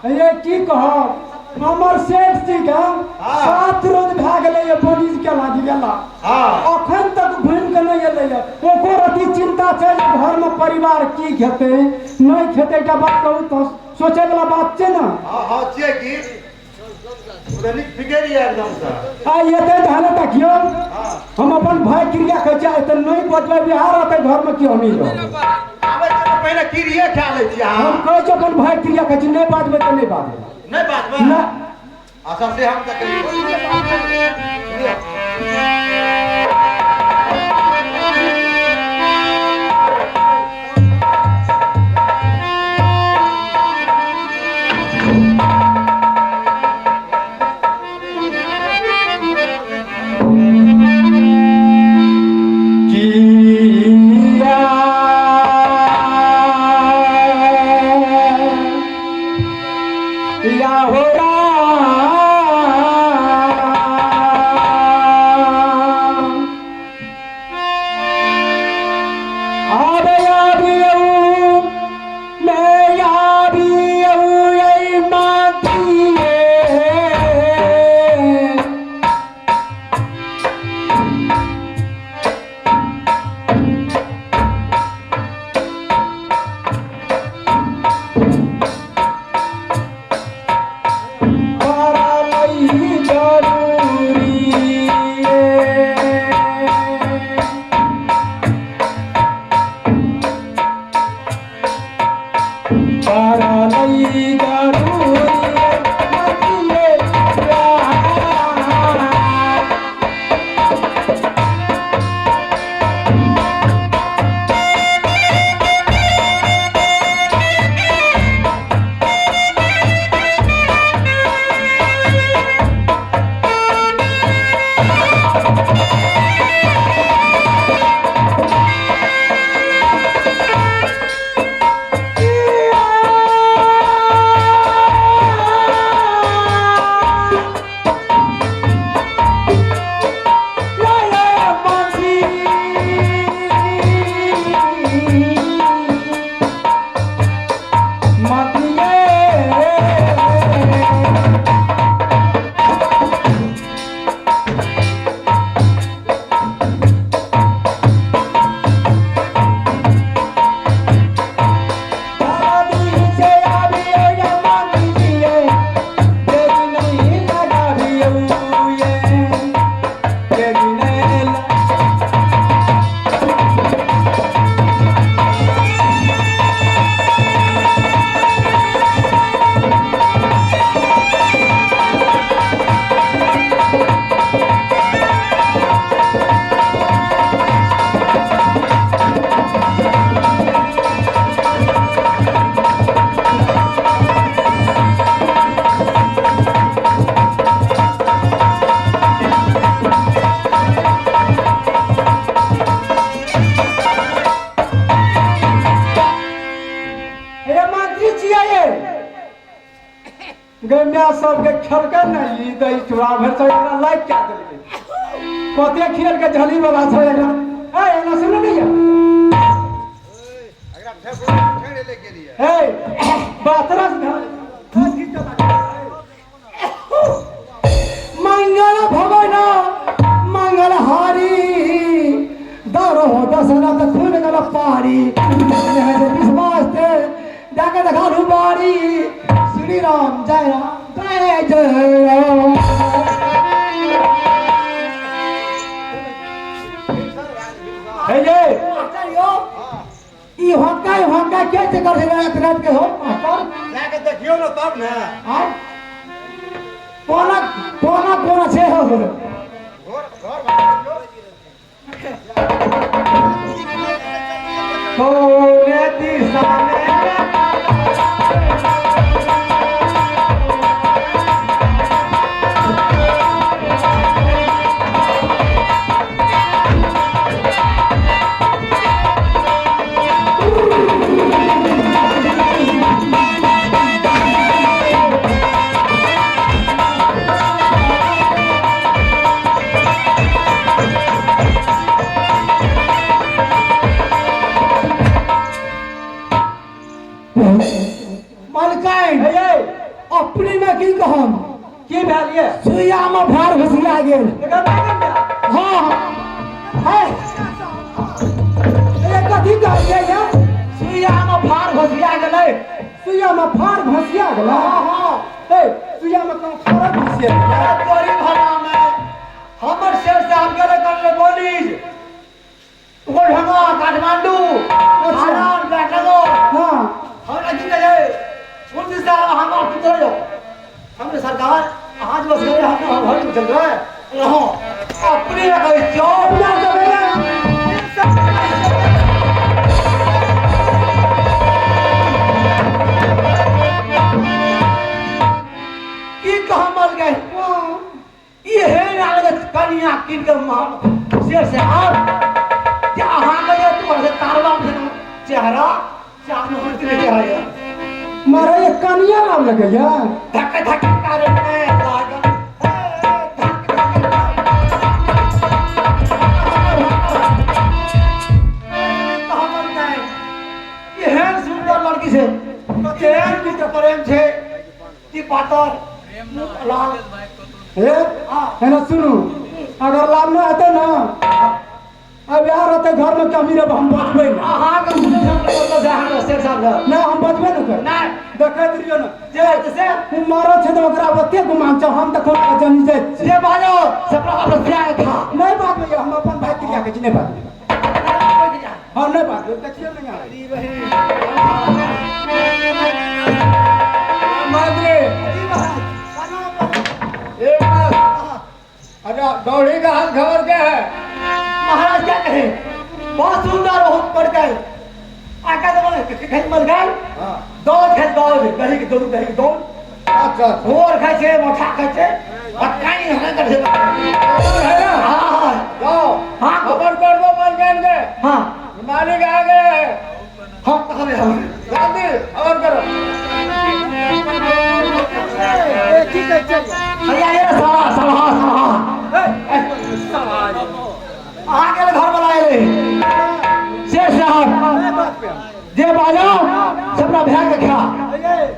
ये की कहब, हमर सेठ जी के 7 रोज भए गेलै ये बनिज के लागि गेला। अखन तक घुमि के नहि एलै। ओको रति चिंता छै जे घर में परिवार की खेतै नहि खेतै। एकटा बात कहू तऽ सोचै वाला बात छै ने? हँ हँ, छियै की नीक फिकेर यऽ एकदमसँ। आ एतै तऽ हालत देखियौ, हम अपन भाय क्रिया कहै छियै, एतऽ नहि बजबै बिहार रहतै घरमे की हमही रहबै। आबै छै तऽ पहिने किरिये खा लै छी अहाँ। हम कहै छी, अपन भाय क्रिया कहै छी, नहि बाजबै तऽ नहि बाजबै। नहि बाजबै? नहि। अच्छा, से हम देखै छी। किया या हो राम, आबे आबियौ मैं आबियौ ऐ मातिये। करलई जरूरी। करलई जरूरी मतिये प्यार। हे मंत्री छियै ये, गम्या सबके खेलकै ने ई दही चूड़ा भरि सब एकरा लाइक कए देलकै। कते खेल के झली वाला छै एकरा। ए एना सुन ने ये। एकरा ठेकुआ ठेरे ले गेलियै। हे बातरस मंगल भवन मंगलहारी दरो दशरथ खुल गल पारी, विश्वास ते जाके देखा लू बारी। श्री राम जय राम जय जय राम। हे ये ई हंका हंका के से कर रात रात के हो मास्टर? जाके देखियौ ने तब ने। आय कोना कोना कोना छै हो? घर घर देखियौ। कोने दिशा में मलकाइन। हे ये अपने में की कहम की भेल ये सुइया में भार घुसिया गेल। एकर बाजन जा। हाँ है, ये कथी कहलियै ये? सुइया में फार घुसिया गेलै। सुइया में फार घुसिया गेलै? हाँ हाँ। ए, सुइया में कहाँ फार घुसिया गेलै? अरे तोरी भला में हमर शेर साहब गेलै करले बोलीज गोढंगा काठमांडू आराम काठमांडू। हाँ। हमरा की कहै उन साहब हम आप चल जाओ, हमरे सरकार आज बस गए, हम घर चल रहे रहो अपने कहै चौ अपना देबै ने। की कहमल गए इहे नाल कनिया किन के शेर साहब जे अहाँ के जे तोहर से तारवा में चेहरा चांद होइत रहे चेहरा ये। मारे ये कनिया नाम लगैया। धक धक करे में लागल धक धक कहमल गए एहन सुंदर लड़की से एहन की तो प्रेम छे कि पातर लाल। हे है ना, सुनू अगर लाभ न हेतै ना अब यार रहते घर में कमी रह, हम बचबै ना। अहाँ के सुनै छी हम मतलब जे अहाँ शेर साहब ल। ना हम बचबै ना कर ना देखैत रहियो ना जे से ओ मरल छै तऽ ओकरा ओते गुमान छै, हम तऽ कोनो जनी जाइत छी। जे बाजो से अपना अपना फिरा के खा। नहीं बाजबै, हम अपन भाई के कहै छी नहीं बाजबै। हाँ नहीं बाजबै, देखियौ ने यहाँ। माद्री एक मिनट, अच्छा दौड़ी का हाल खबर क्या है? महाराज क्या कहे बहुत सुंदर बहुत पड़ गए आका तो खेत मर गए। हाँ दौड़ खेत दौड़ दही के दौड़ दही के दौड़। अच्छा अच्छा। घोर खाए छे मोठा खाए छे पक्का नहीं हमें कर छे। है ना? हाँ हाँ। जाओ हाँ। खबर कर दो मलकान के। हाँ मालिक आ गए हैं। हाँ कहाँ गए हम? जल्दी खबर करो। ठीक है चल। भैया ये साला साला साला अहाँ के घर वाला एलै शेर साहब जे बाजो सबरा भए के खा।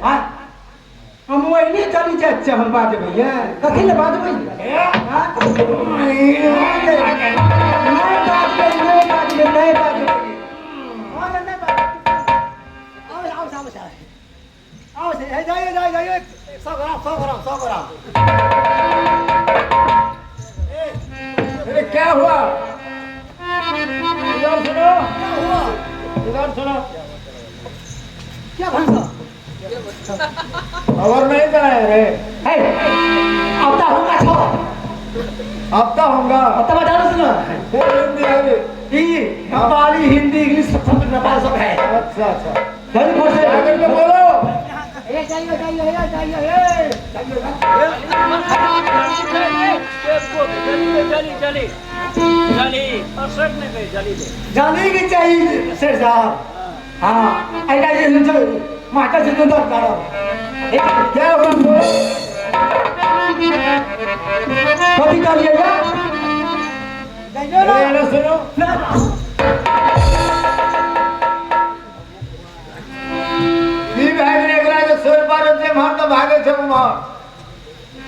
हाँ हम ओहिने चली जाइत छियै, हम बाजबै ये कथी लए बाजबै? हाँ? नहीं बाजबै, नहीं बाजबै, नहीं बाजबै। हाँ, नहीं बाजबै। आओ आओ आओ आओ जाइए जाइए जाइए 100 ग्राम 100 ग्राम 100 ग्राम। अरे क्या हुआ? इधर सुनो, क्या हुआ? इधर सुनो। क्या भाषा? खबर नहीं कराए रे। है अब तो होगा छो। अब तो होगा। अब तो बता दो सुनो। वो हिंदी है रे। ई नेपाली हिंदी इंग्लिश सब सब नेपाल सब है। अच्छा अच्छा। जल्दी फोन से आगे के बोलो। ए जाइए जाइए ए जाइए ए जाइए। जाली जाली जाली और नहीं गई जाली ले जाने के चाहिए शेर साहब। हाँ ऐसा ये जो माता जी तो करो। क्या हुआ? कथी कहलियै ये? जाइए ना। अरे सुनो। ना की भए गेलै एकरा जे सोर पार जे मार तऽ भागै छै उम्हर।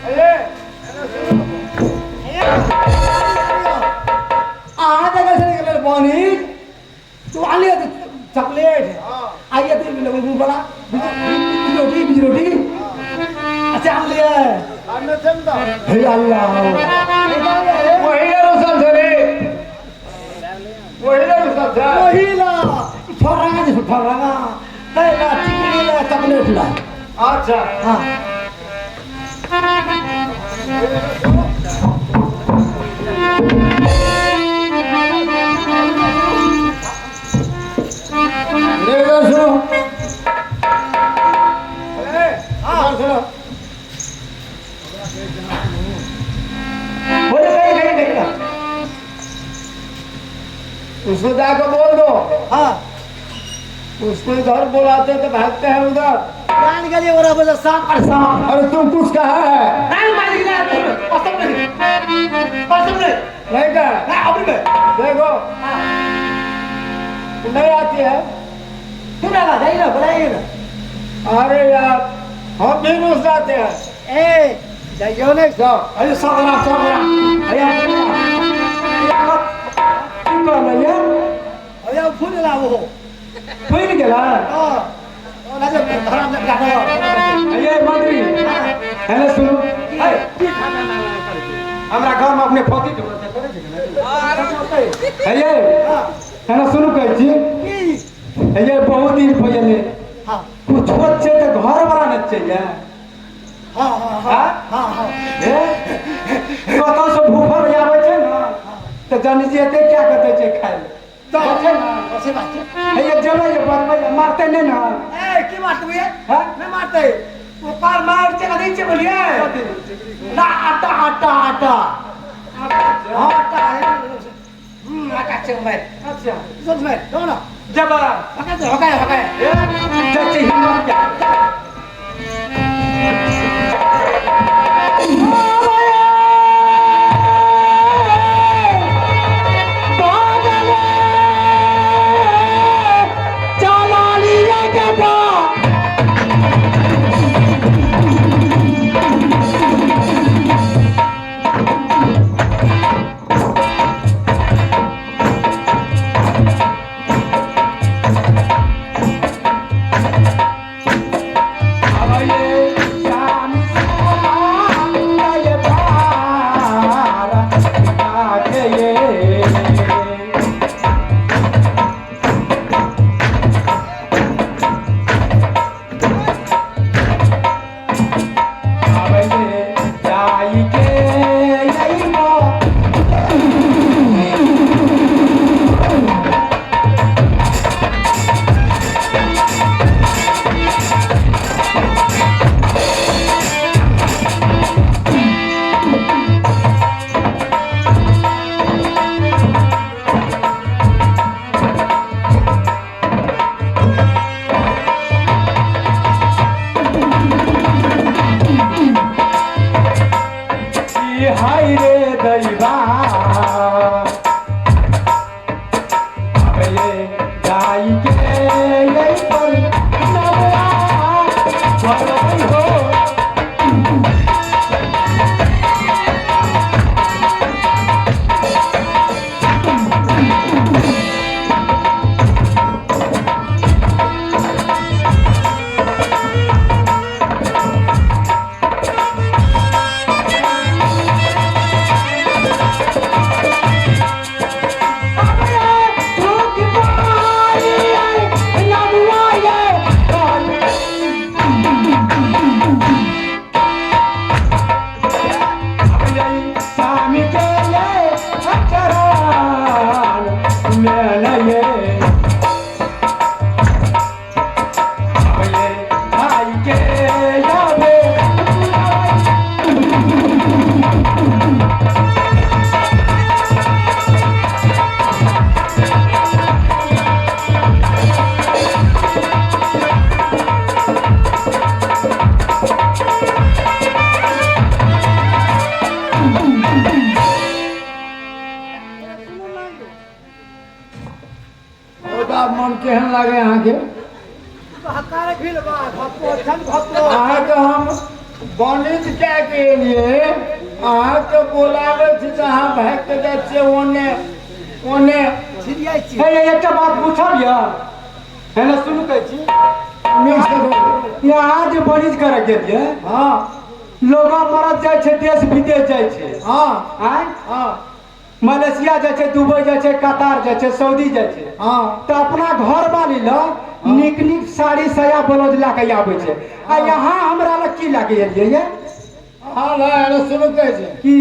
अरे अहाँ जगह से निकलल पानी तू आनलियै चॉकलेट आइए तो बड़ा रोटी बीज रोटी अच्छा आनलियै। आने छै ने तऽ हे अल्लाह वही ले रुसल छै रे, वही ले रुसल छै। वही ला ठोरंगा जे ठोरंगा तैला चिकनी ला चॉकलेट ला। अच्छा हाँ रे इधर सुनो। अरे इधर सुनो। बोले कहीं कहीं कहीं ना। उसको जाकर बोल दो। हाँ उसको इधर बुलाते तो भागते हैं उधर। जान के लिए बोला बोला सांप और सांप। अरे तुम कुछ कहा है? नहीं मालिक नहीं कसम नहीं कसम नहीं नहीं कहा? नहीं अभी नहीं। देखो नहीं आती है। क्यों ना जाइए ना बुलाइए ना। अरे यार हम भी रुस जाते हैं। ए जाइयो नहीं सब। अरे सगरा सगरा अरे की कहलै ये? अरे फूल गेला वो। फुलि गेला? हां ओना जे धराम जे गाड़ो। ये मंत्री हेलो सुनू ए की खाना ना करै छै? हमरा घर में अपने फौती के बच्चा करै छै कि नहि? हे ये हेलो सुनू कहै छी की? हे ये बहुत दिन हो गेलै। हां कुछो छै तऽ घर वाला नहि छै ये। हां हां हां हां हां हे कतौ से भूखल आबै छै ने तऽ जानी छी एते क्या कतै छै खाय लए। तऽ छै ने? से बात छै। हे ये जेबै जे बनबै मारतै नहि ने? ए की मारतै ये? हैं? नहीं मारतै। ऊपर मार छै कथी छै बोलिए? ना आटा आटा आटा। हां आटा है। आटा छै भाई। अच्छा सुन भाई, दो ना। जेबै। हका दे, हका हका। ए जाइ छी हिम्मत के। हाय रे दैवा अबे जाई के यही पर नवरा भरबै हो। मन केहन लागे अहाँके? अहाँके हम वाणिज्य कए के एलियै, अहाँके बोलाबै छी तऽ अहाँ भागि के जाइ छियै ओने ओने। हे एकटा बात पूछब यऽ? हेलो सुनू कहै छी यहाँ जे वाणिज्य करे गेलियै हाँ लोग मरत जाइ छै देश विदेश जाइ छै। हाँ आँय हाँ मलेशिया जाइ छै, दुबई जाइ छै, कतार जाइ छै, सऊदी जाइ छै। हाँ तऽ अपना घर वाली लग नीक नीक साड़ी साया ब्लाउज लए के आबै छै आ यहाँ हमरा लग की लए के एलियै ये? अहाँ लए हेलो सुनू कहै छै की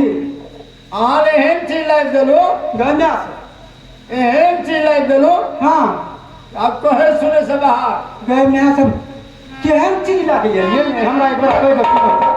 अहाँ लए एहन चीज लाबि देलहुँ गंजा से एहन चीज लाबि देलहुँ। हाँ आब कहै सुनै से बाहर। गए सब केहन चीज लए के एलियै हमरा एक बार कहि दो।